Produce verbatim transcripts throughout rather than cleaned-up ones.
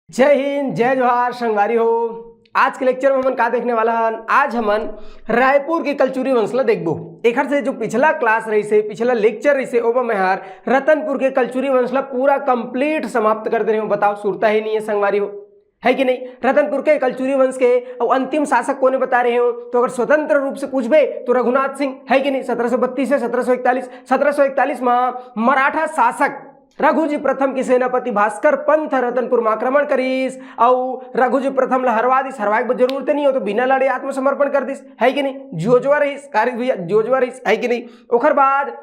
जय हिंद, जय जोहार संगवारी हो। आज के लेक्चर में हमन का देखने वाला हन? आज हमन रायपुर के कलचुरी वंश ला देखबो। एखर से जो पिछला क्लास रहिसे, पिछला लेक्चर रहिसे, ओमा मैं हर रतनपुर के कलचुरी वंश ला पूरा कंप्लीट समाप्त कर दे रहे हूँ। बताओ, सुरता ही नहीं है संगवारी हो, है कि नहीं? रतनपुर के कलचुरी वंश के अउ अंतिम शासक कोने बता रहे हो? तो अगर स्वतंत्र रूप से पूछबे तो रघुनाथ सिंह, है कि नहीं? सत्रह सौ बत्तीस से सत्रह सौ इकतालीस, सत्रह सौ इकतालीस में मराठा शासक रघुजी प्रथम के सेनापति भास्कर पंत रतनपुर में आक्रमण करिस अउ रघुजी प्रथम ला हरवा दिस। हरवाए के जरूरत नहीं हो, तो बिना लड़े आत्मसमर्पण कर दिस, है कि नहीं? जोजवा रहिस, कारिस भैया, जोजवा रहिस, है कि नहीं? ओखर बाद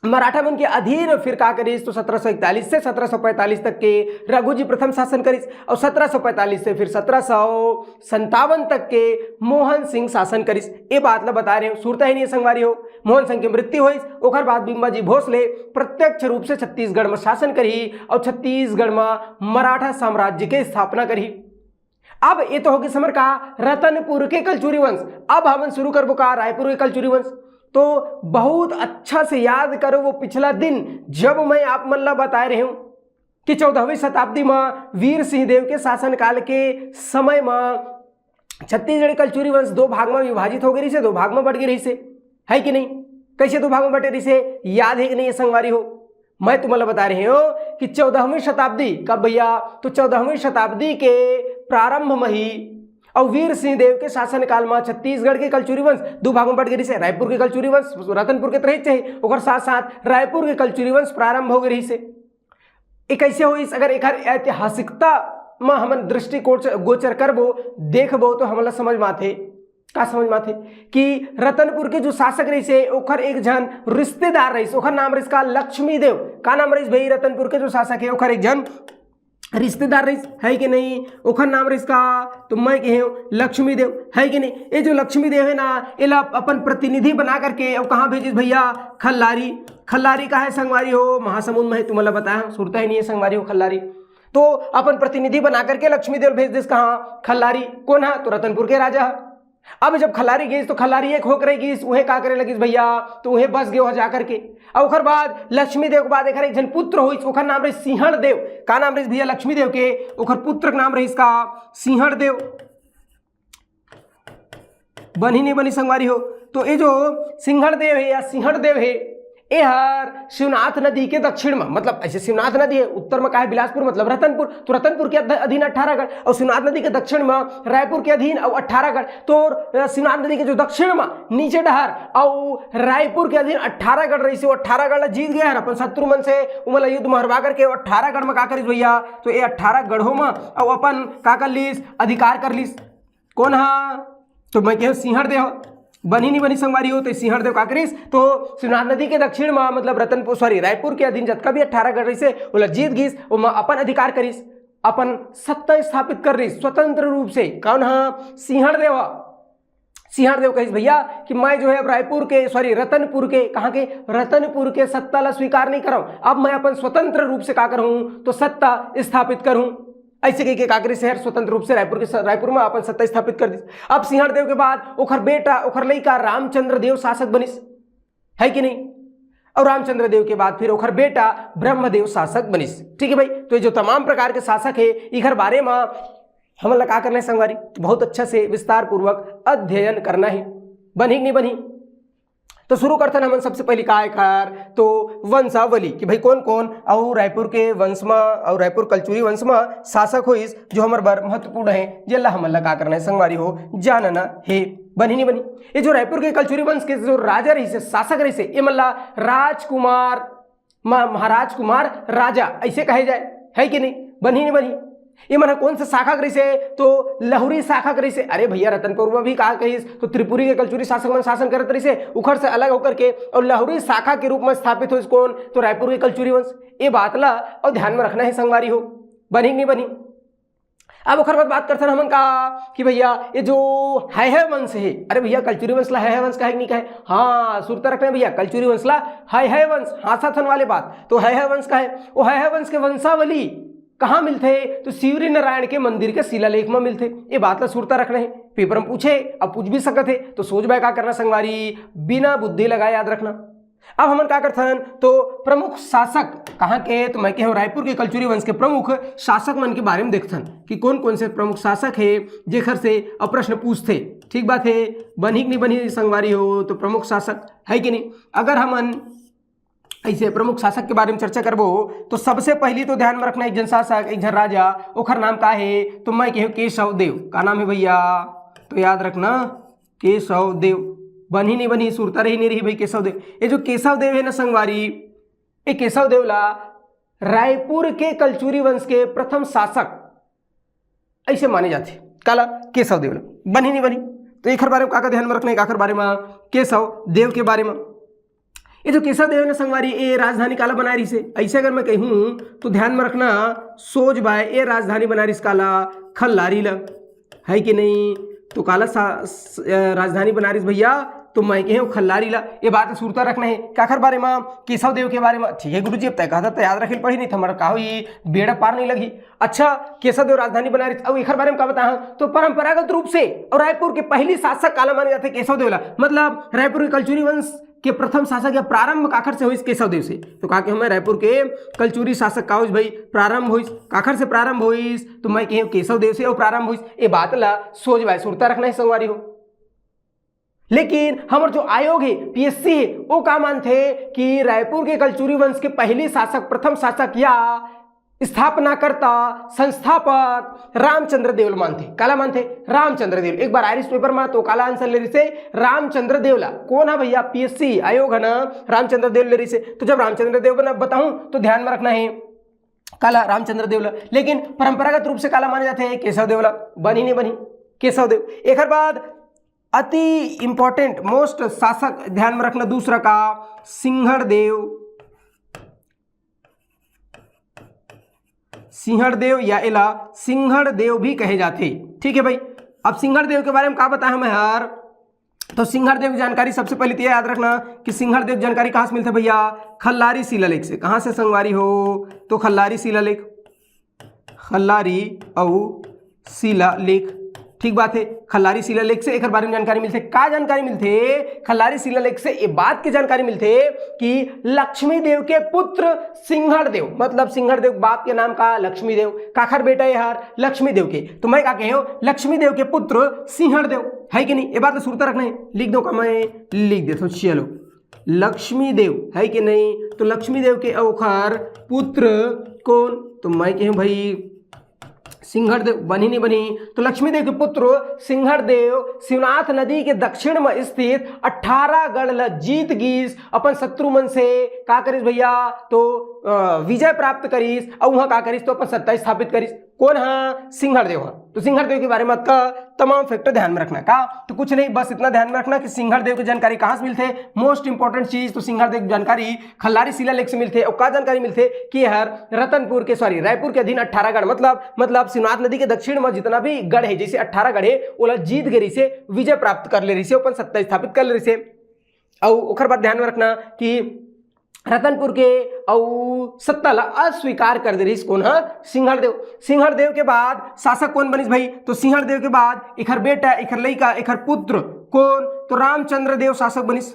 मराठा मन के अधीन फिर का करिस, तो सत्रह सौ इकतालीस से सत्रह सौ पैंतालीस तक के रघुजी प्रथम शासन करिस अउ सत्रह सौ पैंतालीस से फिर सत्रह सौ संतावन तक के मोहन सिंह शासन करिस। ए बात ला बता रहे हो, सुरता ही नहीं है संगवारी हो। मोहन सिंह के मृत्यु होइस, ओखर बाद बिम्बाजी भोसले प्रत्यक्ष रूप से छत्तीसगढ़ में शासन करही अउ छत्तीसगढ़ में मराठा साम्राज्य के स्थापना करही। अब ये तो होगी समर का रतनपुर के कलचुरी वंश। अब हमन शुरू करबो का रायपुर के कलचुरी वंश। तो बहुत अच्छा से याद करो वो पिछला दिन, जब मैं आप मन ला बताए रहे हूँ कि चौदहवीं शताब्दी में वीर सिंह देव के शासनकाल के समय में छत्तीसगढ़ कलचुरी वंश दो भाग में विभाजित हो गए रहिसे, दो भाग में बट गए रहिसे, है कि नहीं? कैसे दो भाग में बटे रहिसे, याद है कि नहीं ये संगवारी हो? मैं तुम्हें बता रहे हो कि चौदहवीं शताब्दी, कब भैया? तो चौदहवीं शताब्दी के प्रारंभ में ही अउ वीर सिंह देव के शासनकाल में छत्तीसगढ़ के कलचुरी वंश दो भाग में बट गए रहिसे। रायपुर के कलचुरी वंश रतनपुर के तरह चाहिए, ओकर साथ साथ रायपुर के कलचुरी वंश प्रारंभ हो गए रहिसे। ए कैसे होइस? अगर एकर ऐतिहासिकता म हमन दृष्टि गोचर, गोचर करबो, देखबो, तो हमन ला समझ म आथे। का समझ म आथे? कि रतनपुर के जो शासक रहिसे, ओखर एक झन रिश्तेदार रहिस, ओखर नाम रहिस का? लक्ष्मी देव। का नाम रहिस भाई? रतनपुर के जो शासक है, ओखर एक झन रिश्तेदार रहिस, है कि नहीं? ओखर नाम रहिस का? तो मैं कहे हूँ लक्ष्मी देव, है कि नहीं? ये जो लक्ष्मी देव है ना, एला अपन प्रतिनिधि बना करके अउ कहाँ भेजिस भैया? खल्लारी। खल्लारी का है संगवारी हो? महासमुंद में है, तुम्हारा बताया, सुरता ही नहीं है संगवारी हो खल्लारी। तो अपन प्रतिनिधि बना करके लक्ष्मी देव भेज दिस कहाँ? खल्लारी। कौन है? तो रतनपुर के राजा है। अब जब खल्लारी गईस तो खल्लारी एक होकर रह गईस, उहे का करे लगिस भैया? तो उहे बस गयो जा करके। और ओकर बाद लक्ष्मी देव के बाद एकर एक झन पुत्र होइस, ओकर नाम रहिस सिंहण देव। का नाम रहिस भैया लक्ष्मी देव के? ओकर पुत्र के नाम रहिस का? सिंहण देव। बनी नहीं बनी संगवारी हो? तो ये जो सिंहण देव है या सिंहण देव है, एहर शिवनाथ नदी के दक्षिण में, मतलब ऐसे शिवनाथ नदी है उत्तर में का है? बिलासपुर, मतलब रतनपुर, तो रतनपुर के अध-, अधीन अठारहगढ़, और शिवनाथ नदी के दक्षिण में रायपुर के अधीन और अठारहगढ़। तो अ, शिवनाथ नदी के जो दक्षिण में नीचे डहर और रायपुर के अधीन अठारहगढ़ रहिसे, वो अठारहगढ़ ला जीत गए हर अपन शत्रु मन से, उमन ला युद्ध में हरवा करके वो अठारहगढ़ में का करिस भैया? तो ये अठारहगढ़ों में और अपन का कर लीस? अधिकार कर लीस। कौन हा? तो मैं कहे सिंहण देव। बनी नहीं बनी संगवारी हो? तो सिंहण देव का करिस? तो शिवनाथ नदी के दक्षिण में, मतलब रतनपुर, सॉरी, रायपुर के अधीन जतका भी अठारहगढ़ रहिसे, ओला जीत गईस, ओमा अपन अधिकार करिस, अपन सत्ता स्थापित कर रहिस स्वतंत्र रूप से। कौन हा? सिंहण देव। सिंहण देव कहिस भैया कि मैं जो है अब रायपुर के, सॉरी, रतनपुर के, कहाँ के? रतनपुर के सत्ता ला स्वीकार नहीं करव। अब मैं अपन स्वतंत्र रूप से का करहूँ? तो सत्ता स्थापित करहूँ। ऐसे कह के का करिस, शहर स्वतंत्र रूप से रायपुर के स-, रायपुर में अपन सत्ता स्थापित कर दिस। अब सिंहण देव के बाद ओखर बेटा, ओखर लइका रामचंद्र देव शासक बनिस, है कि नहीं? और रामचंद्र देव के बाद फिर ओखर बेटा ब्रह्मदेव शासक बनिस। ठीक है भाई, तो ये जो तमाम प्रकार के शासक है, इखर बारे में हमन ला का करना है संगवारी? तो बहुत अच्छा से विस्तार पूर्वक अध्ययन करना है। बनी कि नहीं बनी? तो शुरू करथन हमन सबसे पहली काय कर, तो वंशावली कि भाई कौन कौन और रायपुर के वंश में और रायपुर कलचुरी वंश में शासक होइस, जो हमर बर महत्वपूर्ण है, जेला हमन ला का करना है संगवारी हो, जानना है। बनी नहीं बनी? ये जो रायपुर के कलचुरी वंश के जो राजा रहिसे, शासक रहिसे, ये मन ला राजकुमार, मा-, महाराज कुमार राजा ऐसे कहे जाए, है कि नहीं? बनी नहीं बनी? ये मन ह कौन सा शाखा के रहिसे? तो लहुरी शाखा के रहिसे। अरे भैया, रतनपुर में भी का कहिस, तो त्रिपुरी के कलचुरी शासक मन शासन करत रहिसे, उखर से अलग होकर के और लहुरी शाखा के रूप में स्थापित होइस कौन? तो रायपुर के कलचुरी वंश। ये बात ला और ध्यान में रखना है संगवारी हो, बनी कि नहीं बनी? अब ओखर बाद बात करथन हमन का कि भैया ये जो है है वंश है, अरे भैया कलचुरी वंश ला है है वंश कहे कि नहीं कहे? हाँ, सुरता रखना है भैया, कलचुरी वंश ला है है वंश, हाँसाथन वाले बात, तो है है वंश कहे। वो है है वंश के वंशावली कहाँ मिलथे? तो शिवरी नारायण के मंदिर के शिलालेख में मिलथे। ये बात ला सुरता रखना है, पेपर में पूछे, अब पूछ भी सकत है, तो सोच बाय का करना संगवारी, बिना बुद्धि लगाए याद रखना। अब हमन का करथन, तो प्रमुख शासक कहाँ के, तो मैं कहे रायपुर के कलचुरी वंश के प्रमुख शासक मन के बारे में देखथन कि कौन कौन से प्रमुख शासक हे जेखर से अब प्रश्न पूछथे। ठीक बात हे, बनही कि नहीं बनही संगवारी हो, तो प्रमुख शासक हे कि नहीं। अगर हमन ऐसे प्रमुख शासक के बारे में चर्चा करबो, तो सबसे पहली तो ध्यान में रखना, एक जन शासक, एक जन राजा, ओखर नाम का हे, तो मैं कहे केशव देव। का नाम हे भैया? तो याद रखना, केशव देव। बनही नहीं बनही, सुरता रही नहीं रही भाई, केशव देव। ये जो केशव देव हे ना संगवारी, ये केशव देव ला रायपुर के कलचुरी वंश के प्रथम शासक ऐसे माने जाथे। काला? केशव देव ला। बनही नहीं बनही, तो एखर बारे में का का ध्यान में रखना हे, काखर बारे में? केशव देव के बारे में। ये जो केशव देव हे ना संगवारी, ये राजधानी काला बनाए रहिसे, ऐसे अगर मैं कहूँ तो ध्यान में रखना, सोज बाय ये राजधानी बनाए रहिस काला? खल्लारी ला, हे कि नहीं? तो काला सा-, स-, अ, राजधानी बनाए रहिस भैया, तो मैं कहे खल्लारी ला। ये बात सुरता रखना हे। काखर बारे में? केशव देव के बारे में। ठीक हे गुरुजी, अब तय कहता तो याद रखे पड़ी, नहीं तो हमारा का होई, बेड़ा पार नहीं लगही। अच्छा, केशव देव राजधानी बनाए रहिस, अउ एखर बारे में का बताहा, तो परंपरागत रूप से अउ रायपुर के पहली शासक काला माने जाथे? केशव देव ला। मतलब रायपुर के कलचुरी वंश के प्रथम शासक या प्रारंभ काखर से होइस? केशव देव से। तो का कहे मैं, रायपुर के कलचुरी शासक का होइस भाई? प्रारंभ होइस। काखर से प्रारंभ होइस? तो मैं कहे केशव देव से अउ प्रारंभ होइस। ये बात ला सोज बाय सुरता रखना हे संगवारी हो। लेकिन हमर जो आयोग हे, पीएससी हे, वो का मानथे कि रायपुर के कलचुरी वंश के पहली शासक, प्रथम शासक या स्थापनाकर्ता, संस्थापक रामचंद्र देव ल मानथे। काला मानथे? रामचंद्र देव। एक बार आइरिस पेपर में तो काला आंसर ले रहिसे? रामचंद्र देव ला। कौन हे भैया? पीएससी आयोग हे ना, रामचंद्र देव ले रहिसे। तो जब रामचंद्र देव ला बताहूँ तो ध्यान में रखना हे काला? रामचंद्र देव ला। लेकिन परंपरागत रूप से काला माने जाथे? केशव देव ला। बनही नहीं बनही, केशव देव। एखर बाद अति इंपॉर्टेंट, मोस्ट शासक ध्यान में रखना, दूसरा का सिंहड़ देव। सिंहड़ देव या एला सिंहड़ देव भी कहे जाथे। ठीक हे भाई, अब सिंहड़ देव के बारे में का बताहा मैं हर, तो सिंहड़ देव की जानकारी सबसे पहले तो ये याद रखना कि सिंहड़ देव की जानकारी कहाँ से मिलथे भैया? खल्लारी शिलालेख से। कहाँ से संगवारी हो? तो खल्लारी शिलालेख, खल्लारी अउ शिलालेख। ठीक बात हे, खल्लारी शिलालेख से एकर बारे में जानकारी मिलथे। का जानकारी मिलथे? खल्लारी शिलालेख से ये बात के जानकारी मिलथे कि लक्ष्मी देव के पुत्र सिंहड़ देव, मतलब सिंहड़ देव बाप के नाम का लक्ष्मी देव, काखर बेटा ये हर? लक्ष्मी देव के। तो मैं का कहे हूँ, लक्ष्मी देव के पुत्र सिंहड़ देव, हे कि नहीं? ये बात तो सुरता रखना हे, लिख दो का मैं लिख देता हूँ। चलो, लक्ष्मी देव, हे कि नहीं? तो लक्ष्मी देव के ओखर पुत्र कौन? तो मैं कहे हूँ भाई सिंहड़ देव। बनही नहीं बनही, तो लक्ष्मी देव के पुत्र सिंहड़ देव शिवनाथ नदी के दक्षिण में स्थित अठारह गढ़ ल जीत गिस अपन शत्रु मन से। का करिस भैया? तो अ, विजय प्राप्त करिस, अउ वहाँ का करिस? तो अपन सत्ता स्थापित करिस। कौन हा? सिंहड़ देव हा। तो सिंहड़ देव के बारे में का तमाम फैक्ट ध्यान में रखना का। तो कुछ नहीं, बस इतना ध्यान में रखना कि सिंहड़ देव की जानकारी कहाँ से मिलथे। मोस्ट इंपॉर्टेंट चीज तो सिंहड़ देव की जानकारी खल्लारी शिलालेख से मिलथे। अउ का जानकारी मिलथे कि हर रतनपुर के, सॉरी, रायपुर के अधीन अठारह गढ़, मतलब मतलब शिवनाथ नदी के दक्षिण में जितना भी गढ़ हे, जैसे अठारह गढ़ हे, ओला जीत गे रहिसे, विजय प्राप्त कर ले रहिसे, अपन सत्ता स्थापित कर ले रहिसे। अउ ओकर बाद ध्यान में रखना कि रतनपुर के अउ सत्ता ला अस्वीकार कर दे रहिस कौन हा? सिंहड़ देव। सिंहड़ देव के बाद शासक कौन बनिस भाई? तो सिंहड़ देव के बाद एखर बेटा, एखर लइका, एखर पुत्र कौन? तो रामचंद्र देव शासक बनिस।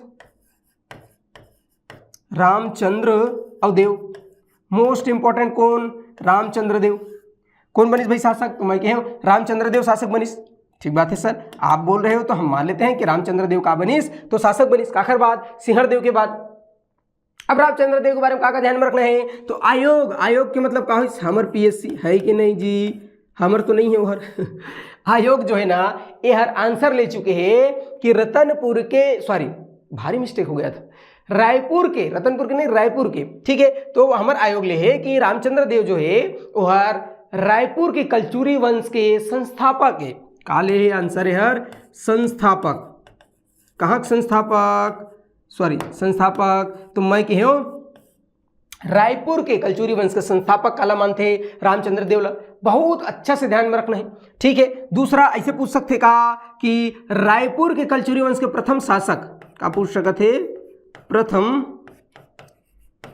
रामचंद्र अउ देव, मोस्ट इंपॉर्टेंट कौन? रामचंद्र देव। कौन बनिस भाई शासक? तो मैं कहे हूँ रामचंद्र देव शासक बनिस। ठीक बात है सर, आप बोल रहे हो तो हम मान लेते हैं कि रामचंद्र देव का बनिस, तो शासक बनिस। काखर बाद? सिंहड़ देव के बाद। अब रामचंद्र देव के बारे में का का ध्यान में रखना है? तो आयोग, आयोग के मतलब का होइस? हमर पीएससी है कि नहीं जी? हमर तो नहीं है ओहर। आयोग जो है ना, एहर आंसर ले चुके हैं कि रतनपुर के, सॉरी, भारी मिस्टेक हो गया था, रायपुर के, रतनपुर के नहीं, रायपुर के, ठीक है। तो हमर आयोग ले है कि रामचंद्र देव जो है ओहर रायपुर के कलचुरी वंश के संस्थापक है। का ले है आंसर एहर? संस्थापक। कहाँ के संस्थापक? सॉरी, संस्थापक तो मैं कहे हूँ रायपुर के कलचुरी वंश के संस्थापक काला मानथे? रामचंद्र देव ला। बहुत अच्छा से ध्यान में रखना है, ठीक है। दूसरा ऐसे पूछ सकथे का कि रायपुर के कलचुरी वंश के प्रथम शासक, का पूछ सकत हे, प्रथम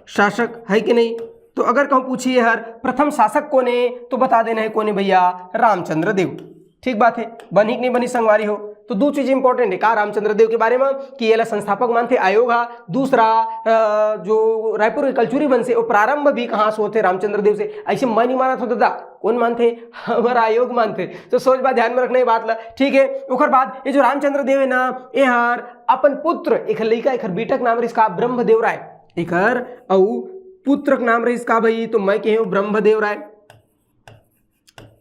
शासक है कि नहीं? तो अगर कहूँ पूछिए हर प्रथम शासक कोने, तो बता देना है कोने भैया, रामचंद्र देव। ठीक बात है, बनी कि नहीं बनी संगवारी हो? तो दू चीज इंपॉर्टेंट है का रामचंद्र देव के बारे में, कि एला संस्थापक मानथे आयोग हा, दूसरा अ, जो रायपुर के कलचुरी वंश हे, वो प्रारंभ भी कहाँ से होथे? रामचंद्र देव से। ऐसे मैं नहीं मानत हो दादा, कौन मानथे? हमारा आयोग मानथे। तो सोच बात ध्यान में रखना ये बात ला, ठीक है। ओकर बाद ये जो रामचंद्र देव है ना, ये हर अपन पुत्र, एक लइका, एक बेटा के नाम रहिस का? ब्रह्मदेव राय। एकर अउ पुत्र के नाम रहिस का भाई? तो मैं कहे हूँ ब्रह्मदेव राय।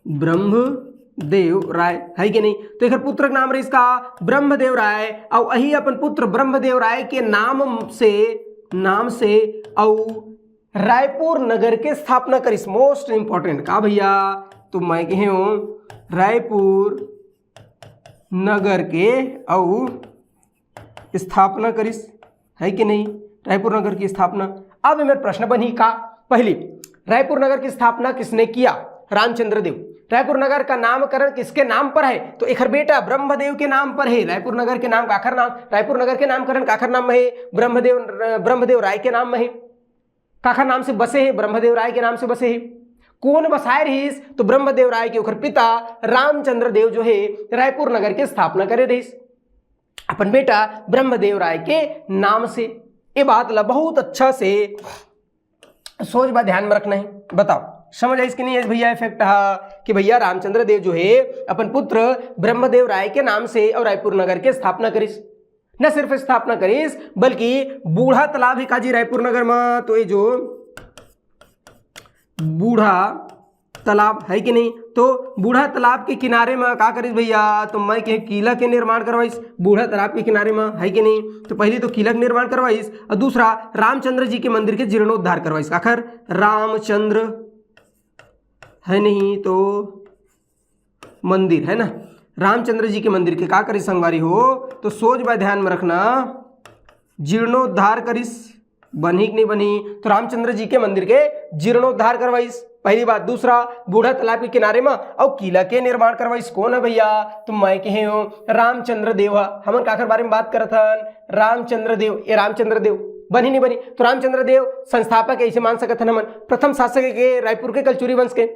ब्रह्मदेव राय, है कि नहीं? तो एकर पुत्र के नाम रहिस का? ब्रह्मदेव राय। अउ अही अपन पुत्र ब्रह्मदेव राय के नाम से, नाम से अउ रायपुर नगर के स्थापना करिस। मोस्ट इंपॉर्टेंट का भैया? तो मैं कहे हूँ रायपुर नगर के अउ स्थापना करिस, है कि नहीं? रायपुर नगर की स्थापना। अब मेरे प्रश्न बनी का, पहली, रायपुर नगर की स्थापना किसने किया? रामचंद्र देव। रायपुर नगर का नामकरण किसके नाम पर है? तो एकर बेटा ब्रह्मदेव के नाम पर है। रायपुर नगर के नाम काखर नाम, रायपुर नगर के नामकरण काखर नाम में है? ब्रह्मदेव, ब्रह्मदेव राय के नाम में है। काखर नाम से बसे है? ब्रह्मदेव राय के नाम से बसे है। कौन बसाए रहिस? तो ब्रह्मदेव राय के ओकर पिता रामचंद्र देव जो है रायपुर नगर के स्थापना करे रहिस अपन बेटा ब्रह्मदेव राय के नाम से। ये बात ला बहुत अच्छा से सोच बा ध्यान में रखना है। बताओ, समझ आइस कि नहीं आइस भैया? इफेक्ट हा कि भैया रामचंद्र देव जो है अपन पुत्र ब्रह्मदेव राय के नाम से और रायपुर नगर के स्थापना करिस। न सिर्फ स्थापना करिस बल्कि बूढ़ा तालाब है काजी रायपुर नगर में, तो ये जो बूढ़ा तालाब है कि नहीं, तो बूढ़ा तालाब के किनारे में का करिस भैया? तो मैं कहे किला के निर्माण करवाइस बूढ़ा तालाब के किनारे में, है कि नहीं? तो पहली तो किला के निर्माण करवाइस और दूसरा रामचंद्र जी के मंदिर के जीर्णोद्धार करवाइस। काखर? रामचंद्र है नहीं तो मंदिर है ना, रामचंद्र जी के मंदिर के का करिस संगवारी हो? तो सोच बा ध्यान में रखना, जीर्णोद्धार करिस। बनी कि नहीं बनी? तो रामचंद्र जी के मंदिर के जीर्णोद्धार करवाइस, पहली बात। दूसरा, बूढ़ा तालाब के किनारे में अउ किला के निर्माण करवाइस। कौन है भैया? तो मैं कहे हूँ रामचंद्र देव हा। हमन काखर बारे में बात करत हन? रामचंद्र देव। ये रामचंद्र देव बनी नहीं बनी? तो रामचंद्र देव संस्थापक है, इसे मान सकत हन हमन, प्रथम शासक है के रायपुर के कलचुरी वंश के।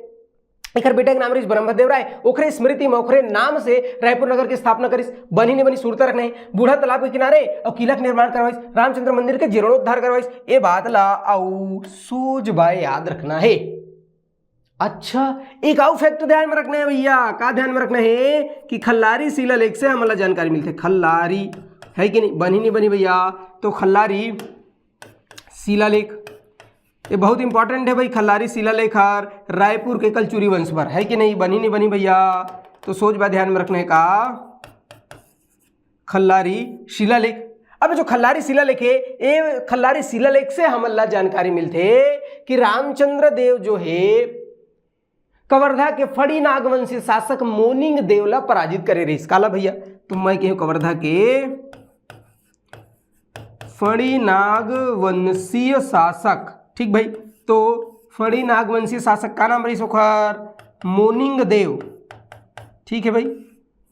एकर बेटा के नाम रहिस ब्रह्मदेव राय, ओखरे स्मृति में ओखरे नाम से रायपुर नगर के स्थापना करिस। बनी नहीं बनी? सुरता रखना है। बूढ़ा तालाब के किनारे अउ किला के निर्माण करवाइस, रामचंद्र मंदिर के जीर्णोद्धार करवाइस। ये बात ला अउ सोच बा याद रखना है। अच्छा, एक अउ फैक्ट ध्यान में रखना है भैया। का ध्यान में रखना है? कि खल्लारी शिलालेख से हमला जानकारी मिलथे। खल्लारी है कि नहीं? बनी नहीं बनी भैया? तो खल्लारी शिलालेख, ये बहुत इंपॉर्टेंट है भाई। खल्लारी शिलालेख हर रायपुर के कलचुरी वंश पर है कि नहीं? बनी नहीं बनी भैया? तो सोच बा ध्यान में रखने का, खल्लारी शिलालेख। अब जो खल्लारी शिलालेख है, ये खल्लारी शिलालेख से हमला जानकारी मिलथे कि रामचंद्र देव जो है कवर्धा के फड़ी नागवंशी शासक मोनिंग देव ला पराजित करे रहिस। काला भैया? तो मैं कहे कवर्धा के फड़ी नागवंशीय शासक, ठीक भाई। तो फड़ी नागवंशीय शासक का नाम रहिस ओखर? मोनिंग देव। ठीक है भाई,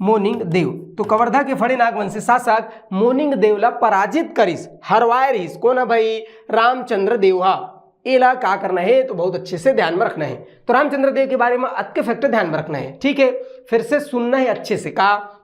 मोनिंग देव। तो कवर्धा के फड़ी नागवंशीय शासक मोनिंग देव ला पराजित करिस, हरवाए रहिस। कौन है भाई? रामचंद्र देव हा। एला का करना है? तो बहुत अच्छे से ध्यान में रखना है। तो रामचंद्र देव के बारे में अतके फैक्ट ध्यान में रखना है, ठीक है? फिर से सुनना है अच्छे से। का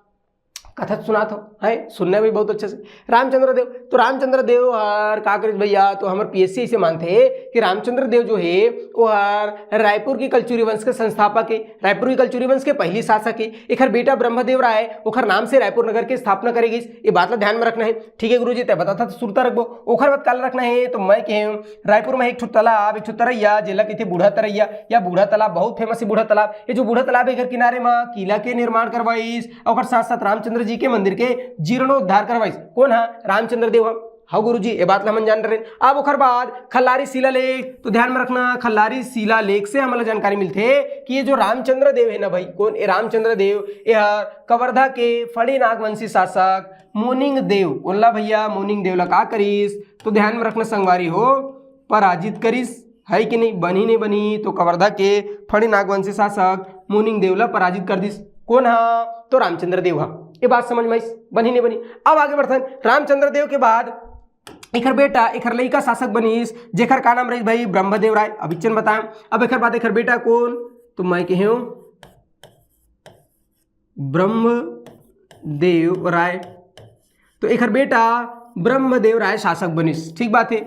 कथा सुनात हो, है सुनना भी बहुत अच्छे से। रामचंद्र देव, तो रामचंद्र देव हर का करिस भैया? तो हमर पीएससी इसे मानते हैं कि रामचंद्र देव जो है वो हर रायपुर की कलचुरी वंश के संस्थापक है, रायपुर की कलचुरी वंश के पहली शासक है। एखर बेटा ब्रह्मदेव राय ओखर नाम से रायपुर नगर के स्थापना करे गिस। ये बात ला ध्यान में रखना है, ठीक है गुरुजी? तय बताता तो सुरता रखबो। ओखर बाद काला रखना है, तो मैं कहे रायपुर में एक ठो तालाब, एक ठो तरैया, जेला कहिथे बूढ़ा तरैया या बूढ़ा तालाब, बहुत फेमस है बूढ़ा तालाब। ये जो बूढ़ा तालाब है, एकर किनारे में किला के निर्माण करवाइस, ओकर साथ साथ रामचंद्र जी के मंदिर के जीर्णोद्धार करवाइस। कौन हा? रामचंद्र देव हा। हाँ गुरुजी, ये बात ला हमन जान रहे। अब ओकर बाद खल्लारी शिलालेख, तो ध्यान में रखना, खल्लारी शिलालेख से हमला जानकारी मिलथे कि ये जो रामचंद्र देव है ना भाई, कौन? ये रामचंद्र देव, ये कवर्धा के फड़ी नागवंशी शासक मोनिंग देव, कोन ला भैया? मोनिंग देव ला का करिस? तो ध्यान में रखना संगवारी हो, पराजित करिस, है कि नहीं? बनी नहीं बनी? तो कवर्धा के फड़ी नागवंशी शासक मोनिंग देव ला पराजित कर दिस। कौन हा? तो रामचंद्र देव हा। ये बात समझ में आइस? बनी नहीं बनी? अब आगे बढ़थन। रामचंद्र देव के बाद एखर बेटा, एखर लइका शासक बनिस, जेखर का नाम रहिस भाई? ब्रह्मदेव राय। अभी चन बताएं। अब एखर बाद एखर बेटा कौन? तो मैं कहे हूँ ब्रह्म देव राय। तो एकर बेटा ब्रह्मदेव राय शासक बनिस। ठीक बात है।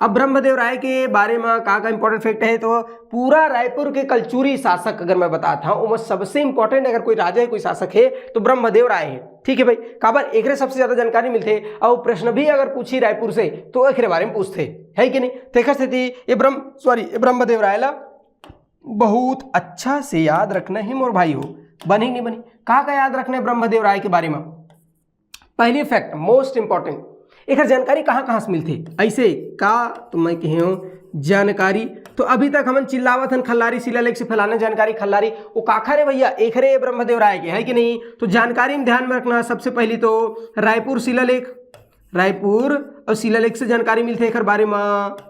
अब ब्रह्मदेव राय के बारे में का का इंपॉर्टेंट फैक्ट है, तो पूरा रायपुर के कलचुरी शासक अगर मैं बताता हूँ, ओमा सबसे इंपॉर्टेंट अगर कोई राजा है, कोई शासक है, तो ब्रह्मदेव राय है। ठीक है भाई, काबर एकरे सबसे ज्यादा जानकारी मिलथे, और प्रश्न भी अगर पूछी रायपुर से तो एकरे बारे में पूछथे, है कि नहीं? तेकर सेती ये ब्रह्म सॉरी ये ब्रह्मदेव राय ला बहुत अच्छा से याद रखना है मोर भाई हो। बनी नहीं बनी, का का याद रखना है ब्रह्मदेव राय के बारे में? पहली फैक्ट, मोस्ट इंपॉर्टेंट, एकर जानकारी कहाँ कहाँ से मिलथे? ऐसे का तो मैं कहे हूँ जानकारी। तो अभी तक हमन चिल्लावत हन खल्लारी शिलालेख से फैलाना जानकारी, खल्लारी वो काखर है भैया? एकरे ब्रह्मदेव राय के, है कि नहीं? तो जानकारी में ध्यान में रखना, सबसे पहली तो रायपुर शिलालेख, रायपुर और शिलालेख से जानकारी मिलथे एकर बारे में।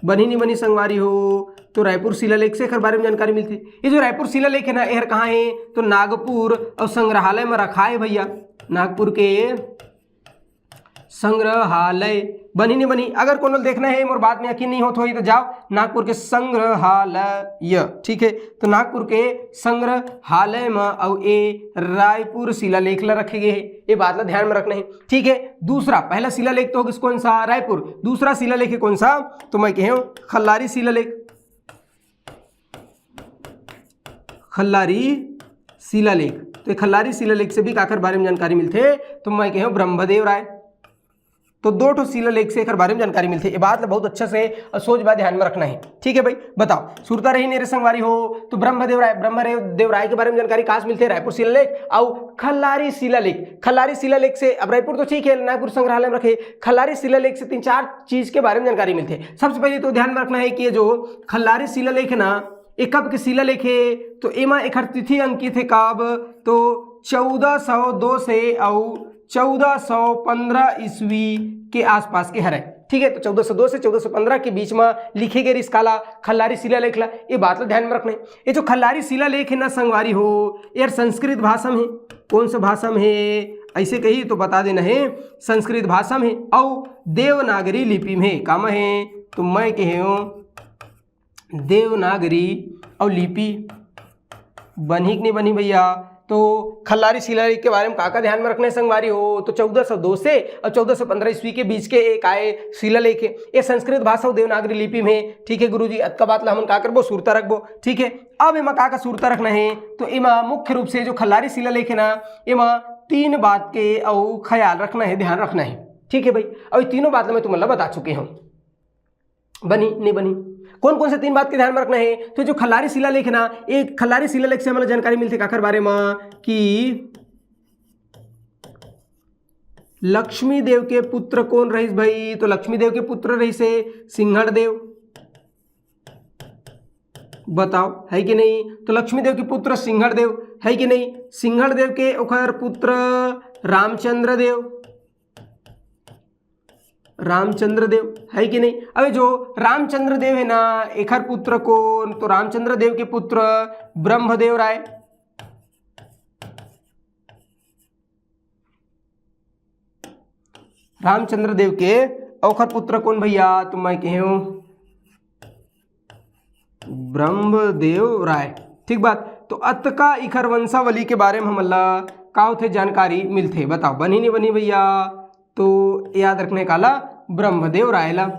बनी नहीं बनी संगवारी हो, तो रायपुर शिलालेख से एकर बारे में जानकारी मिलथे। ये जो रायपुर शिलालेख है ना, एहर कहाँ है? तो नागपुर और संग्रहालय में रखा है भैया, नागपुर के संग्रहालय। बनी नहीं बनी, अगर कोनो देखना है, मोर बात में यकीन नहीं होत होई तो जाओ नागपुर के संग्रहालय। ठीक है, तो नागपुर के संग्रहालय में अउ ए रायपुर शिलालेख ला रखे गए है, ये बात ला ध्यान में रखना है। ठीक है, दूसरा, पहला शिलालेख तो होगिस कौन सा? रायपुर। दूसरा शिलालेख है कौन सा? तो मैं कहे हूँ खल्लारी शिलालेख, खल्लारी शिलालेख। तो ये खल्लारी शिलालेख से भी काकर बारे में जानकारी मिलथे? तो मैं कहे हूँ ब्रह्मदेव राय। तो दो ठो शिलालेख से एकर बारे में जानकारी मिलथे। ये बात ला बहुत अच्छा से और सोच बात ध्यान में रखना है। ठीक है भाई, बताओ, सुरता रही मेरे संगवारी हो, तो ब्रह्मदेव राय, ब्रह्मदेव राय के बारे में जानकारी कहाँ से मिलथे? रायपुर शिलालेख और खल्लारी शिलालेख। खल्लारी शिलालेख से, अब रायपुर तो ठीक है, नागपुर संग्रहालय में रखे, खल्लारी शिलालेख से तीन चार चीज के बारे में जानकारी मिलथे। सबसे पहले तो ध्यान में रखना है कि ये जो खल्लारी शिलालेख है ना, ये कब के शिलालेख है? तो एमा एकर तिथि अंकित है कब? तो चौदह सौ दो से अउ चौदह सौ पंद्रह ईस्वी के आसपास के हरे। ठीक है, तो चौदह सौ दो से चौदह सौ पंद्रह के बीच में लिखे गए रिस काला, खल्लारी शिलालेख ला। ये बात ला ध्यान में रखना है। ये जो खल्लारी शिलालेख है ना संगवारी हो, यार संस्कृत भाषा में है। कौन सा भाषा में है? ऐसे कही तो बता देना है, संस्कृत भाषा में है, अउ देवनागरी लिपि में है। का में है? तो मैं कहे हूँ देवनागरी अउ लिपि। बनी कि नहीं बनी भैया? तो खल्लारी शिलालेख के बारे में का का ध्यान में रखना है संगवारी हो? तो चौदह सौ दो से और चौदह सौ पंद्रह ईस्वी के बीच के एक आए शिलालेख है। ये संस्कृत भाषा और देवनागरी लिपि में। ठीक है गुरुजी, अतका बात ला हमन का करबो, सुरता रखबो। ठीक है, अब एमा का का सुरता रखना है? तो एमा मुख्य रूप से जो खल्लारी शिलालेख है ना, एमा तीन बात के अउ ख्याल रखना है, ध्यान रखना है। ठीक है भाई, और ये तीनों बात ला मैं तुमन ला बता चुके हूँ। बनी नहीं बनी, कौन कौन से तीन बात के ध्यान में रखना है? तो जो खल्लारी शिलालेख है ना, एक खल्लारी शिलालेख से हमला जानकारी मिलथे काकर बारे में कि लक्ष्मी देव के पुत्र कौन रहिस भाई? तो लक्ष्मी देव के पुत्र रहिसे सिंहड़ देव। बताओ, है कि नहीं? तो लक्ष्मी देव के पुत्र सिंहड़ देव, है कि नहीं? सिंहड़ देव के ओखर पुत्र रामचंद्र देव, रामचंद्र देव, है कि नहीं? अबे जो रामचंद्र देव है ना, एखर पुत्र कौन? तो रामचंद्र देव के पुत्र ब्रह्मदेव राय। रामचंद्र देव के ओखर पुत्र कौन भैया? तो मैं कहे हूँ ब्रह्मदेव राय। ठीक बात। तो अतका इखर वंशावली के बारे में हमन ला का होथे जानकारी मिलथे? बताओ, बनी नहीं बनी भैया? तो याद रखने काला ब्रह्मदेव राय ला।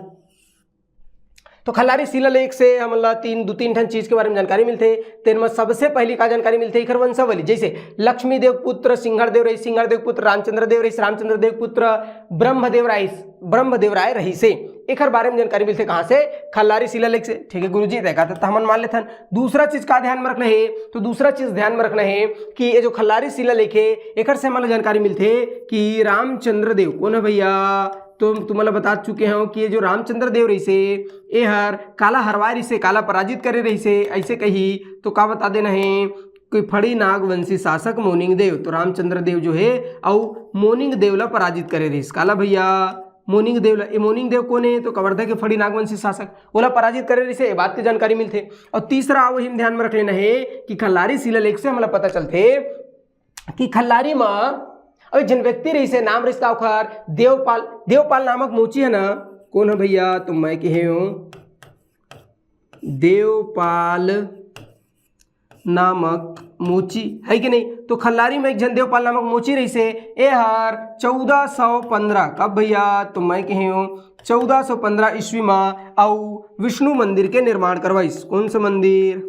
तो खल्लारी शिलालेख से हमन ला तीन, दू तीन ठन चीज के बारे में जानकारी मिलथे। तेन में सबसे पहली का जानकारी मिलथे? इखर वंशावली। जैसे लक्ष्मी देव पुत्र सिंहड़ देव रही, सिंहड़ देव पुत्र रामचंद्र देव रही, रामचंद्र देव पुत्र ब्रह्मदेव राय, ब्रह्मदेव राय रही से। एखर बारे में जानकारी मिलथे कहाँ से? खल्लारी शिलालेख से। ठीक है गुरुजी, देखा तो हमन मान लेथन। दूसरा चीज का ध्यान में रखना है, तो दूसरा चीज ध्यान में रखना है कि ये जो खल्लारी शिलालेख है, एखर से हमन ला जानकारी मिलथे कि रामचंद्र देव कौन है भैया? तो तुमन ला बता चुके हूँ कि ये जो रामचंद्र देव रहिसे, एहर काला हरवाय रहिसे, काला पराजित करे रहिसे, ऐसे कही तो का बता देना है कि फड़ी नागवंशी शासक मोनिंग देव। तो रामचंद्र देव जो है अउ मोनिंग देव ला पराजित करे रहिस। काला भैया? मोनिंग देव ला। ए मोनिंग देव कौन है? तो कवर्धा के फड़ी नागवंशी शासक, ओला पराजित करे रहिसे, ये बात के जानकारी मिलथे। और तीसरा वही में ध्यान में रख लेना है कि खल्लारी शिलालेख से हमला पता चलथे कि खल्लारी म अउ एक झन व्यक्ति रहिसे, नाम रहिस का ओखर? देवपाल। देवपाल नामक मोची है ना, कौन है भैया? तो मैं कहे हूँ देवपाल नामक मोची, है कि नहीं? तो खल्लारी में एक झन देवपाल नामक मोची रहिसे, ए हर चौदह सौ पंद्रह, कब भैया? तो मैं कहे हूँ चौदह सौ पंद्रह ईस्वी में, अउ विष्णु मंदिर के निर्माण करवाइस। कौन सा मंदिर?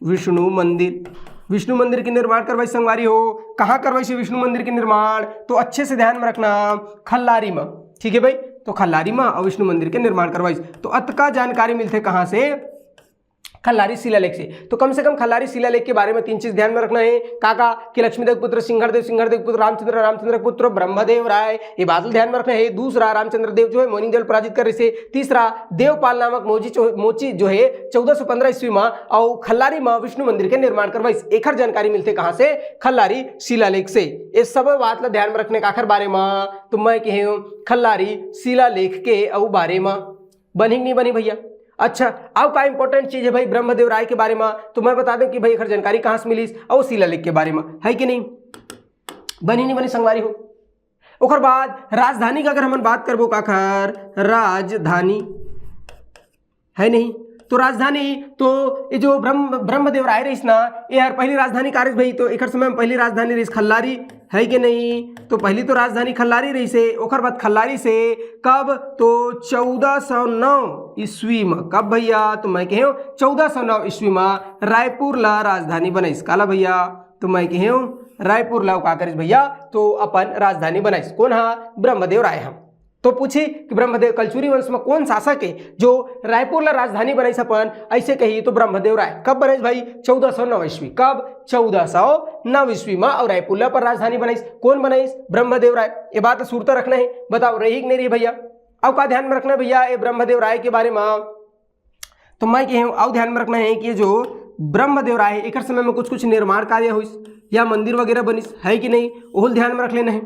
विष्णु मंदिर। विष्णु मंदिर के निर्माण करवाइस संगवारी हो। कहाँ करवाइस विष्णु मंदिर के निर्माण? तो अच्छे से ध्यान में रखना, खल्लारी में, ठीक है भाई। तो खल्लारी में अउ विष्णु मंदिर के निर्माण करवाइस। तो अतका जानकारी मिलथे कहाँ से? खल्लारी शिलालेख से। तो कम से कम खल्लारी शिलालेख के बारे में तीन चीज ध्यान में रखना है। का का? कि लक्ष्मीदेव पुत्र सिंहदेव, सिंहदेव पुत्र रामचंद्र, रामचंद्र पुत्र ब्रह्मदेव राय, ये बात ध्यान में रखना है। दूसरा, रामचंद्र देव जो है मोइनिंग देव पराजित करे से। तीसरा, देवपाल नामक मोची जो, मोची जो है चौदह सौ पंद्रह ईस्वी में अउ खल्लारी में विष्णु मंदिर के निर्माण करवाइस। एखर जानकारी मिलथे कहाँ से? खल्लारी शिलालेख से। ये सब बात ला ध्यान में रखने काखर बारे में? तो मैं कहे हूँ खल्लारी शिलालेख के अउ बारे में। बनी कि नहीं बनी भैया? अच्छा, अउ का इंपॉर्टेंट चीज है भाई ब्रह्मदेव राय के बारे में? तो मैं बता दूं कि भाई एखर जानकारी कहाँ से मिलिस, अउ शिलालेख के बारे में, है कि नहीं? बनी नहीं बनी संगवारी हो। ओकर बाद राजधानी का अगर हमन बात करबो, काखर राजधानी, है नहीं? तो राजधानी, तो ये जो ब्रह्म ब्रह्मदेव राय रहिस ना, ये हर पहली राजधानी का रहिस भाई, तो एकर समय में पहली राजधानी रहिस खल्लारी, है कि नहीं? तो पहली तो राजधानी खल्लारी रहिसे, ओकर बाद खल्लारी से कब? तो चौदह सौ नौ ईस्वी में। कब भैया? तो मैं कहे हूँ चौदह सौ नौ ईस्वी में रायपुर ला राजधानी बनाइस। काला भैया? तो मैं कहे हूँ रायपुर ला का करिस भैया? तो अपन राजधानी बनाइस। कौन हा? ब्रह्मदेव राय हा। तो पूछी कि ब्रह्मदेव, कलचुरी वंश में कौन शासक है जो रायपुर ला राजधानी बनाइस अपन? ऐसे कही तो ब्रह्मदेव राय। कब बनाइस भाई? चौदह सौ नौ ईस्वी। कब? चौदह सौ नौ ईस्वी में। और रायपुर ला अपन राजधानी बनाइस। कौन बनाइस? ब्रह्मदेव राय। ये बात सुरता रखना है। बताओ, रही कि नहीं रही भैया? अब का ध्यान में रखना है भैया ये ब्रह्मदेव राय के बारे में? तो मैं कहे हूँ, अउ ध्यान में रखना है कि ये जो ब्रह्मदेव राय है, एकर समय में कुछ कुछ निर्माण कार्य होइस या मंदिर वगैरह बनिस, है कि नहीं? ओहू ल ध्यान में रख लेना है,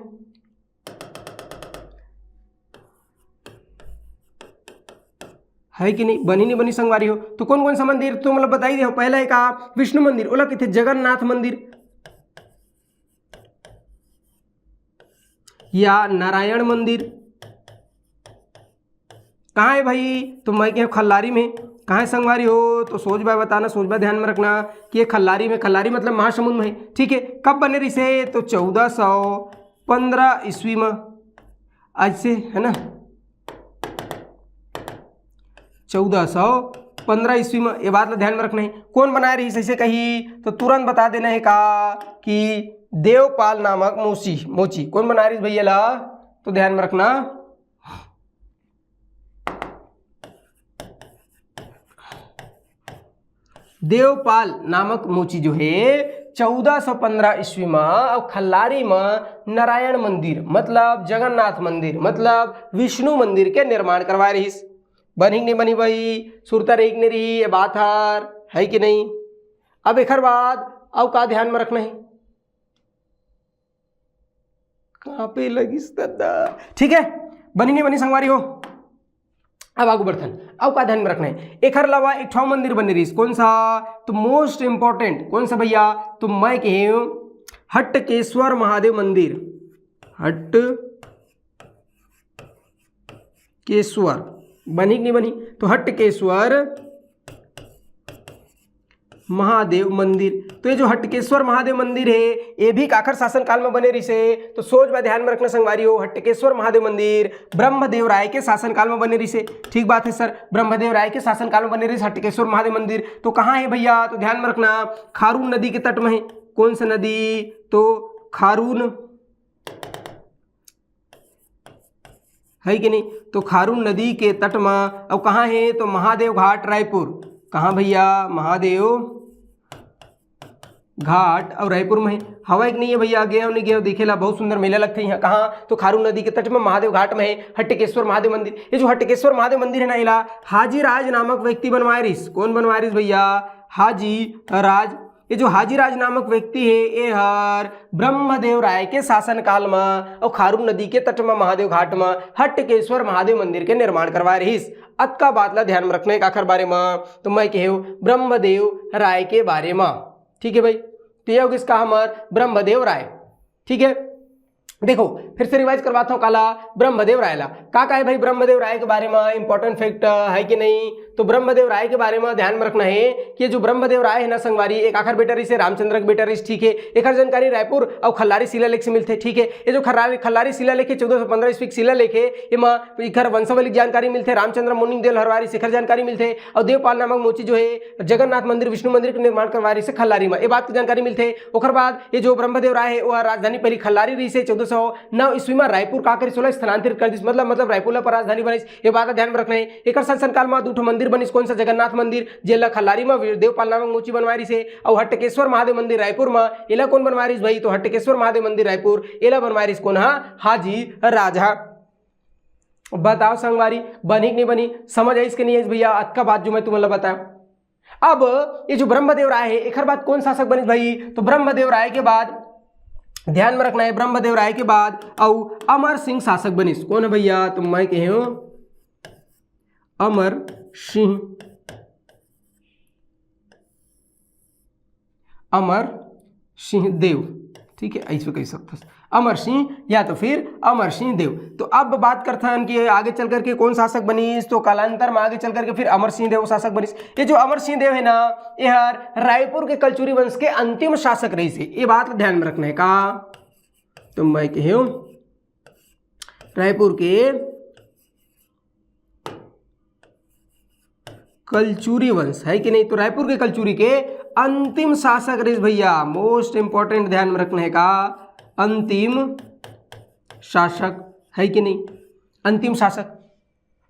है कि नहीं? बनी नहीं बनी संगवारी हो? तो कौन कौन सा मंदिर तो मतलब बताई दे हो। पहला एक आ विष्णु मंदिर, ओला कहिथे जगन्नाथ मंदिर या नारायण मंदिर। कहाँ है भाई? तो मैं कहे खल्लारी में। कहाँ है संगवारी हो? तो सोच बा बताना, सोच बा ध्यान में रखना कि ये खल्लारी में, खल्लारी मतलब महासमुंद में है, ठीक है। कब बने रहिसे? तो चौदह सौ पंद्रह ईस्वी में, ऐसे है ना, चौदह सौ पंद्रह ईस्वी में। ये बात ला ध्यान में रखना है। कौन बनाए रहिस ऐसे कही तो तुरंत बता देना है का कि देवपाल नामक मोची, मोची कौन बनाए रहिस भैया ला? तो ध्यान में रखना, देवपाल नामक मोची जो है चौदह सौ पंद्रह ईस्वी में अउ खल्लारी में नारायण मंदिर मतलब जगन्नाथ मंदिर मतलब विष्णु मंदिर के निर्माण करवाए रहिस। बनी कि नहीं बनी भाई? सुरता रही कि नहीं रही ये बात हार, है कि नहीं? अब एकर बाद अउ का ध्यान में रखना है? कहाँ पे लगिस दादा? ठीक है, बनी नहीं बनी संगवारी हो? अब आगू बढ़थन। अब का ध्यान में रखना है, एकर अलावा एक ठो मंदिर बने रहिस। कौन सा? तो मोस्ट इंपॉर्टेंट कौन सा भैया? तो मैं कहे हूँ हटकेश्वर महादेव मंदिर। हटकेश्वर, बनी कि नहीं बनी? तो हटकेश्वर महादेव मंदिर। तो ये जो हटकेश्वर महादेव मंदिर है, ये भी काखर शासनकाल में बने रहिसे। तो सोच बा ध्यान में रखना संगवारी हो, हटकेश्वर महादेव मंदिर ब्रह्मदेव राय के शासनकाल में बने रहिसे। ठीक बात है सर, ब्रह्मदेव राय के शासनकाल में बने रहिसे हटकेश्वर महादेव मंदिर। तो कहाँ है भैया? तो ध्यान में रखना, खारून नदी के तट में है। कौन सा नदी? तो खारून, है कि नहीं? तो खारून नदी के तट में। अब कहाँ है? तो महादेव घाट रायपुर। कहाँ भैया? महादेव घाट अउ रायपुर में है। हवा एक नहीं है भैया, गए हो नहीं गए हो, देखे ला बहुत सुंदर मेला लगथे यहाँ। कहाँ? तो खारून नदी के तट में महादेव घाट में है हटकेश्वर महादेव मंदिर। ये जो हटकेश्वर महादेव मंदिर है ना, एला हाजी राज नामक व्यक्ति बनवाए रहिस। कौन बनवाए रहिस भैया? हाजी राज। ये जो हाजी राज नामक व्यक्ति है, ये हर ब्रह्मदेव राय के शासनकाल में अउ खारून नदी के तट में महादेव घाट में हटकेश्वर महादेव मंदिर के निर्माण करवाए रहिस। अतका बात ला ध्यान में रखना है काखर बारे में? तो मैं कहे हूँ ब्रह्मदेव राय के बारे में। ठीक है भाई, तो ये हो गिस का हमर ब्रह्मदेव राय। ठीक है, देखो, फिर से रिवाइज करवाता हूँ काला, ब्रह्मदेव राय ला। का का है भाई ब्रह्मदेव राय के बारे में, इंपॉर्टेंट फैक्ट है कि नहीं? तो ब्रह्मदेव राय के बारे में ध्यान में रखना है कि जो ब्रह्मदेव राय है ना संगवारी, एक आखर बेटा रहिस, रामचंद्र के बेटा रहिस, ठीक है। एकर जानकारी रायपुर और खल्लारी शिलालेख से मिलथे, ठीक है। ये जो खल्लारी खल्लारी शिलालेख है, चौदह सौ पंद्रह ईस्वी के शिलालेख है, एमा एकर वंशावली के जानकारी मिलथे, रामचंद्र मुनि देव हरवारी से एकर जानकारी मिलथे। और देवपाल नामक मोची जो है जगन्नाथ मंदिर, विष्णु मंदिर के निर्माण करवाए रहिस खल्लारी में, ये बात की जानकारी मिलथे। ओकर बाद ये जो ब्रह्मदेव राय है, वह राजधानी पहली खल्लारी रहिस, चौदह सौ नौ ईस्वी में रायपुर का करिस, ओला स्थानांतरित कर दिस, मतलब मतलब रायपुर ला अपन राजधानी बनाइस। ये बात ध्यान में रखना है। एकर शासनकाल में दू ठो मंदिर बनिस, कौन सा? जगन्नाथ मंदिर, जेला खल्लारी में देवपाल नामक मोची बनवाए रहिस, और हट्टकेश्वर महादेव मंदिर रायपुर में, एला कौन बनवाए रहिस भाई? तो हट्टकेश्वर महादेव मंदिर रायपुर, एला बनवाए रहिस कौन हा? हाजी राजा। बताओ संगवारी, बनी कि नहीं बनी? समझ आइस कि नहीं आइस भैया, अतका बात जो मैं तुमन ला बताया। अब ये जो ब्रह्मदेव राय है, एकर बाद कौन शासक बनिस भाई? तो ब्रह्मदेव राय के बाद ध्यान में रखना है, ब्रह्मदेव राय के बाद अउ अमर सिंह शासक बनिस। कौन है भैया? तो मैं कहे हूँ अमर सिंह, अमर सिंह देव, ठीक है, ऐसे कह सकते हैं अमर सिंह या तो फिर अमर सिंह देव। तो अब बात करथन कि आगे चल करके कौन शासक बनिस, तो कालांतर में आगे चल करके फिर अमर सिंह देव शासक बनिस। ये जो अमर सिंह देव है ना, ये हर रायपुर के कलचुरी वंश के अंतिम शासक रहिस हे, ये बात ध्यान में रखना है का? तो मैं कहे हूँ रायपुर के कलचुरी वंश है कि नहीं, तो रायपुर के कलचुरी के अंतिम शासक रहिस भैया, मोस्ट इंपॉर्टेंट ध्यान में रखना है का, अंतिम शासक है कि नहीं, अंतिम शासक।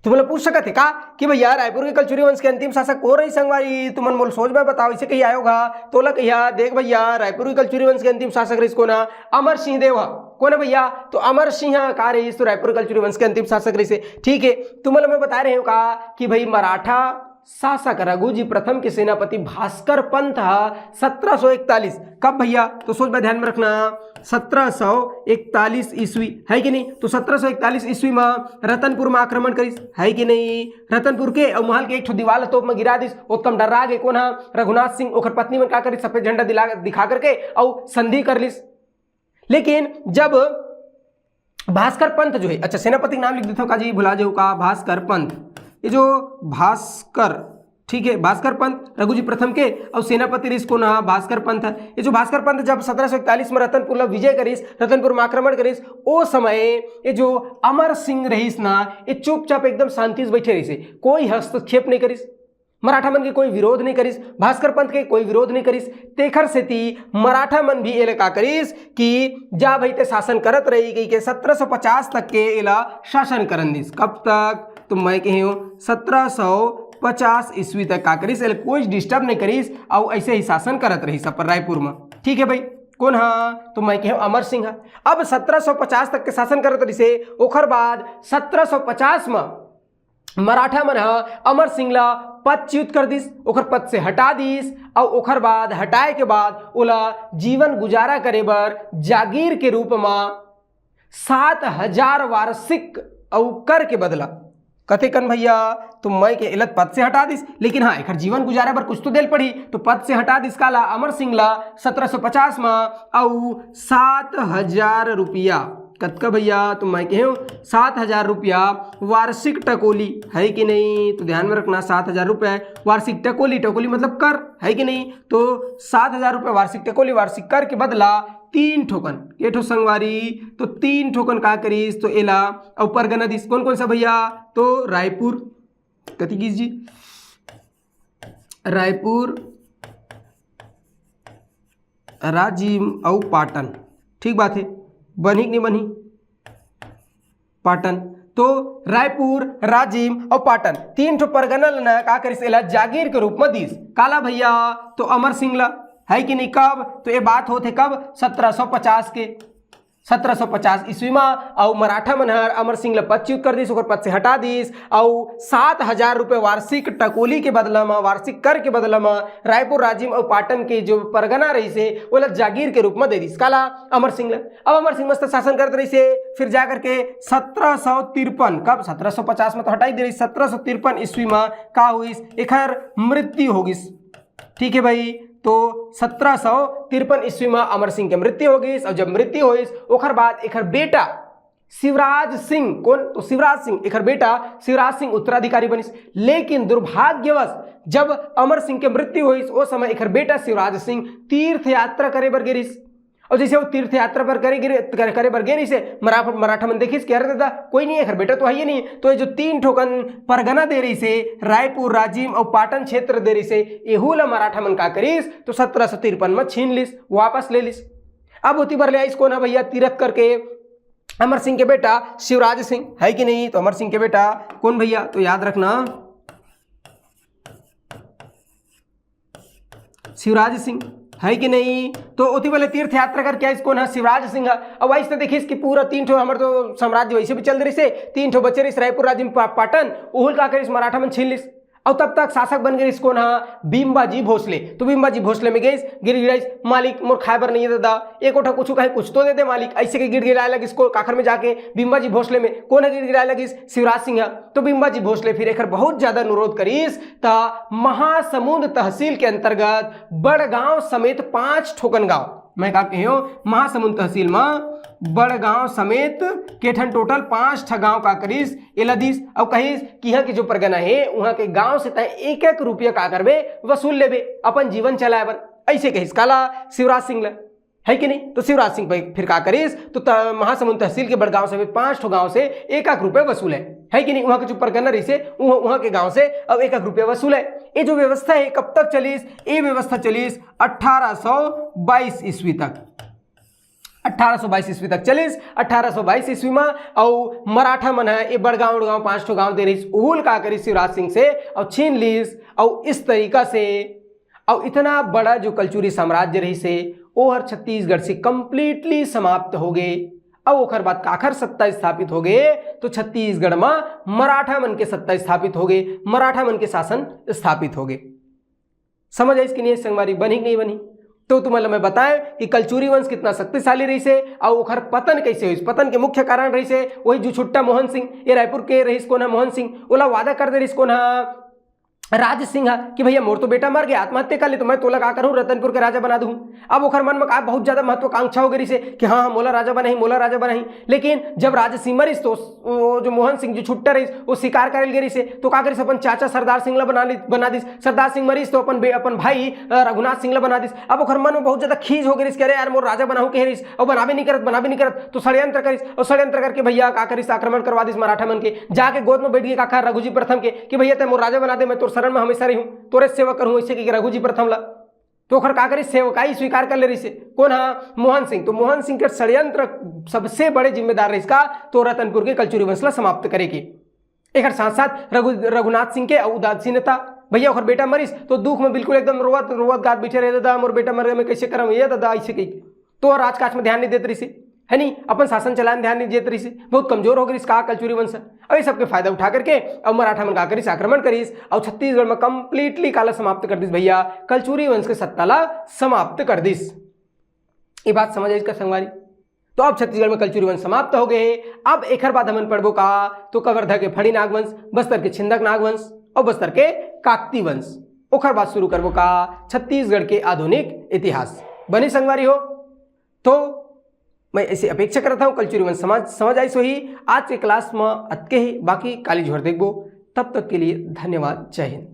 तो बोला पूछ सकत है का कि भैया रायपुर के कलचुरी वंश के अंतिम शासक को रहिस संगवारी, तुमन मोल सोच में बताओ, इसे कही आयोगा तोला कहिया देख भैया रायपुर के कलचुरी वंश के अंतिम शासक रहिस कोना, अमर सिंह देव हा। कोन है भैया? तो अमर सिंह का रहिस तो रायपुर कलचुरी वंश के अंतिम शासक रहिस हे। ठीक है, तुमन मैं बता रहे हो का कि भाई मराठा शासक रघुजी प्रथम के सेनापति भास्कर पंत हा सत्रह सौ इकतालीस, कब भैया? तो सोच में ध्यान में रखना, सत्रह सौ इकतालीस ईस्वी है कि नहीं? तो सत्रह सौ इकतालीस ईस्वी में रतनपुर में आक्रमण करिस है कि नहीं? रतनपुर के अउ महल के एक ठो दीवाल तोप में गिरा दिस। ओतकम डर्रा गे कोन हा? रघुनाथ सिंह। ओकर पत्नी मन का करिस? सफेद झंडा दिला दिखा करके अउ संधि कर लिस। लेकिन जब भास्कर पंत जो है, अच्छा सेनापति के नाम लिख देता हूँ का जी, भुला जाऊ का, भास्कर पंत, ये जो भास्कर, ठीक है, भास्कर पंत रघुजी प्रथम के अउ सेनापति रहिस कोन हा? भास्कर पंत है। ये जो भास्कर पंत जब सत्रह सौ इकतालीस में रतनपुर ला विजय करिस, रतनपुर में आक्रमण करिस, ओ समय ये जो अमर सिंह रहिस ना, ये चुपचाप एकदम शांति से बैठे रहिस हे, कोई हस्तक्षेप नहीं करिस, मराठा मन के कोई विरोध नहीं करिस, भास्कर पंत के कोई विरोध नहीं करिस। तेखर सेती मराठा मन भी एला का करिस कि जा भाई ते शासन करत रही कहिके सत्रह सौ पचास तक के एला शासन करन दिस। कब तक? तो मैं कहे हूँ सत्रह सौ पचास ईस्वी तक का करिस, एला कोई डिस्टर्ब नहीं करिस, अउ ऐसे ही शासन करत रहिस अपन रायपुर में। ठीक है भाई, कोन हा? तो मैं कहे हूँ अमर सिंह हा। अब सत्रह सौ पचास तक के शासन करत रहिस हे, ओखर बाद सत्रह सौ पचास में मराठा मन ह अमर सिंह ला पदच्युत कर दिस, ओकर पद से हटा दिस, अउ ओकर बाद हटाए के बाद ओला जीवन गुजारा करे बर जागीर के रूप म सात हजार वार्षिक अउ कर के बदला। कतेकन भैया? तो मैं के एला पद से हटा दिस, लेकिन हाँ, एकर जीवन गुजारे बर कुछ तो देल पड़ी, तो पद से हटा दिस काला, अमर सिंह ला सत्रह सौ पचास म, अउ सात हजार रुपया। कतका भैया? तो मैं कहे हूँ सात हजार रुपया वार्षिक टकोली, है कि नहीं? तो ध्यान में रखना, सात हजार रुपये वार्षिक टकोली, टकोली मतलब कर, है कि नहीं? तो सात हजार रुपये वार्षिक टकोली, वार्षिक कर के बदला तीन ठोकन, के ठो संगवारी? तो तीन ठोकन का करिस? तो एला अउ परगना दिस। कौन कौन सा भैया? तो रायपुर, कति गिस जी? रायपुर, राजिम अउ पाटन। ठीक बात है, बनही कि नहीं बनही? पाटन। तो रायपुर, राजिम अउ पाटन तीन ठो परगना ल ना का करिस, एला जागीर के रूप म दिस। काला भैया? तो अमर सिंह ला, है कि नहीं? कब? तो ये बात होत हे कब? सत्रह सौ पचास के। सत्रह सौ पचास ईस्वी म अउ मराठा मन हर अमर सिंह ल पदच्युत कर दिस, ओकर पद से हटा दिस, अउ सात हजार रुपये वार्षिक टकोली के बदला म, वार्षिक कर के बदला म रायपुर, राजिम अउ पाटन के जो परगना रहिस हे, ओला जागीर के रूप म दे दिस। काला? अमर सिंह ल। अब अमर सिंह मस्त शासन करत रहिस हे, फिर जा करके सत्रह सौ तिरपन, कब? सत्रह सौ पचास म तो हटा ही दे रहिस, सत्रह सौ तिरपन ईस्वी म का होइस? एखर मृत्यु हो गिस। ठीक है भाई, तो सत्रह सौ तिरपन ईस्वी म अमर सिंह के मृत्यु हो गिस, अउ जब मृत्यु होइस, ओखर बाद एखर बेटा शिवराज सिंह। कौन? तो शिवराज सिंह, एकर बेटा शिवराज सिंह उत्तराधिकारी बनिस। लेकिन दुर्भाग्यवश जब अमर सिंह के मृत्यु होइस, ओ समय एकर बेटा शिवराज सिंह तीर्थ यात्रा करे बर गे रिहिस। और जैसे वो तीर्थ यात्रा पर करे गिरे, करे, करे बर गे रहिसे, मरा-, मराठा मन देखिस कि अरे दादा, कोई नहीं है, एकर बेटा तो है ही नहीं। तो ये जो तीन ठोकन परगना दे रहिसे, रायपुर, राजिम और पाटन क्षेत्र दे रहिसे, एहू ला मराठा मन का करिस, तो सत्रह सौ तिरपन में छीन लिस, वापस ले लिस। अब ओती बर ले आइस कौन है भैया, तीरथ करके अमर सिंह के बेटा शिवराज सिंह, है कि नहीं? तो अमर सिंह के बेटा कौन भैया, तो याद रखना, शिवराज सिंह, है कि नहीं? तो ओती वाले तीर्थ यात्रा करके आइस कौन है? शिवराज सिंह। अब आइस तो देखिस कि पूरा तीन ठो, हमर तो साम्राज्य वैसे भी चल रहिसे, तीन ठो बचे रहिस, रायपुर, राजिम, पा-, पाटन, उहुल का करिस, मराठा मन छीन लिस। और तब तक शासक बन गए कौन हा? बिम्बाजी भोसले। तो बिम्बाजी भोसले में गइस, गिड़गिड़ाइस, "मालिक, मोर खाए बर नहीं है दादा, एको ठा कुछ कहे, कुछ तो दे दे मालिक।" ऐसे के गिड़गिड़ाए लगिस को काखर में जाके बिम्बाजी भोसले में। कौन है गिड़गिड़ाए लगिस? शिवराज सिंह। तो बिम्बाजी भोसले फिर एकर बहुत ज्यादा अनुरोध करिस, त महासमुंद तहसील के अंतर्गत बड़गांव समेत पांच ठोकन गांव, मैं का कहे हो, महासमुंद तहसील में बड़गांव समेत के ठन total पांच ठा गांव का करिस, एला दिस, और कहिस कि यहाँ के जो परगना है, वहाँ के गांव से तय एक एक रुपया का करबे, वसूल लेबे अपन जीवन चलाए बर, ऐसे कहिस काला, शिवराज सिंह ला, है कि नहीं? तो शिवराज सिंह भाई फिर का करिस, तो त-, महासमुंद तहसील के बड़गांव समेत पांच ठो गांव से एक एक रुपया वसूल है, है कि नहीं? वहाँ के जो परगना रहिसे, वहाँ, वहाँ के गांव से अब एक एक रुपया वसूल है। ये जो व्यवस्था है, कब तक चलिस? ये व्यवस्था चलिस अठारह सौ बाईस ईस्वी तक। अठारह सौ बाईस ईस्वी तक चलिस। अठारह सौ बाईस ईस्वी में अउ मराठा मन है ये बड़गांव उड़गांव पांच ठो गांव दे रहिस, उहुल का करिस शिवराज सिंह से और छीन लिस। और इस तरीका से, और इतना बड़ा जो कलचुरी साम्राज्य रहिसे, ओहर छत्तीसगढ़ से completely समाप्त हो गए। और ओकर बाद काखर सत्ता स्थापित हो गए, तो छत्तीसगढ़ में मराठा मन के सत्ता स्थापित हो गए, मराठा मन के शासन स्थापित हो गए। समझ आइस कि नहीं संगवारी, बनी कि नहीं बनी? तो तुमन ला मैं बताएं कि कलचुरी वंश कितना शक्तिशाली रहिसे और ओखर पतन कैसे होइस। पतन के मुख्य कारण रहिसे वही जुछुट्टा मोहन सिंह, ये रायपुर के रहिस कौन है मोहन सिंह, ओला वादा कर दे रहिस कौन है राज सिंह कि भैया मोर तो बेटा मर गया, आत्महत्या कर ले, तो मैं तोला का करूं, रतनपुर के राजा बना दूं। अब ओखर मन में का बहुत ज्यादा महत्वाकांक्षा हो गई रहिसे कि हाँ, हाँ, मोला राजा बनाही, मोला राजा बनाही। लेकिन जब राज सिंह मरिस तो वो जो मोहन सिंह जुछुट्टा रहिस, वो शिकार करे गे रहिसे, तो का करिस, अपन चाचा सरदार सिंह ला बना ली, बना दिस। सरदार सिंह मरिस तो अपन बे-, अपन भाई, अ, रघुनाथ सिंह ला बना दिस। अब ओखर मन में बहुत ज्यादा खीज हो गई रहिस कि अरे यार, मोर राजा बनाहूं कहे रहिस, और बनाबे नहीं करत, बनाबे नहीं करत, तो षड्यंत्र करिस, और षड्यंत्र करके भैया का करिस, आक्रमण करवा दिस मराठा मन के। जाके गोद में बैठ गए काका रघुजी प्रथम के कि भैया तै मोर राजा बना दे, मैं तोर शरण में हमेशा रही हूँ, तोरे सेवा करूँ, ऐसे कहिके रघुजी प्रथम ला। तो ओखर का करिस, सेवकाई स्वीकार कर ले रहिसे। कौन हा? मोहन सिंह। तो मोहन सिंह के षड्यंत्र सबसे बड़े जिम्मेदार रहिस का, तो रतनपुर के कलचुरी वंश ला समाप्त करे के। एकर साथ साथ रघु-, रघुनाथ सिंह के उदासीनता, भैया ओखर बेटा मरिस तो दुख में बिल्कुल एकदम रोवत रोवत गात बैठे रहे, दादा मोर बेटा मर गया, मैं कैसे करम ये दादा, ऐसे कही। तो राजकाज में ध्यान नहीं देत रहिसे, है नहीं, अपन शासन चलाए में ध्यान नहीं देत रहिसे, बहुत कमजोर हो गई का कलचुरी वंश। अब ये सबके फायदा उठा करके अब मराठा मन का करिस, आक्रमण करिस और छत्तीसगढ़ में completely काला समाप्त कर दिस भैया, कलचुरी वंश के सत्ता ला समाप्त कर दिस। ये बात समझ आइस का संगवारी? तो अब छत्तीसगढ़ में कलचुरी वंश समाप्त हो गए। अब एकर बाद हमन पढ़बो का, तो कवर्धा के फड़ी नागवंश, बस्तर के छिंदक नागवंश और बस्तर के काकती वंश। ओकर बाद शुरू करबो का छत्तीसगढ़ के आधुनिक इतिहास। बनी संगवारी हो? तो मैं ऐसे अपेक्षा करता हूँ कलचुरी वंश समझ, समझ आइस होही। आज के class में अतके ही, बाकी काली झोर देखबो। तब तक के लिए धन्यवाद, जय हिंद।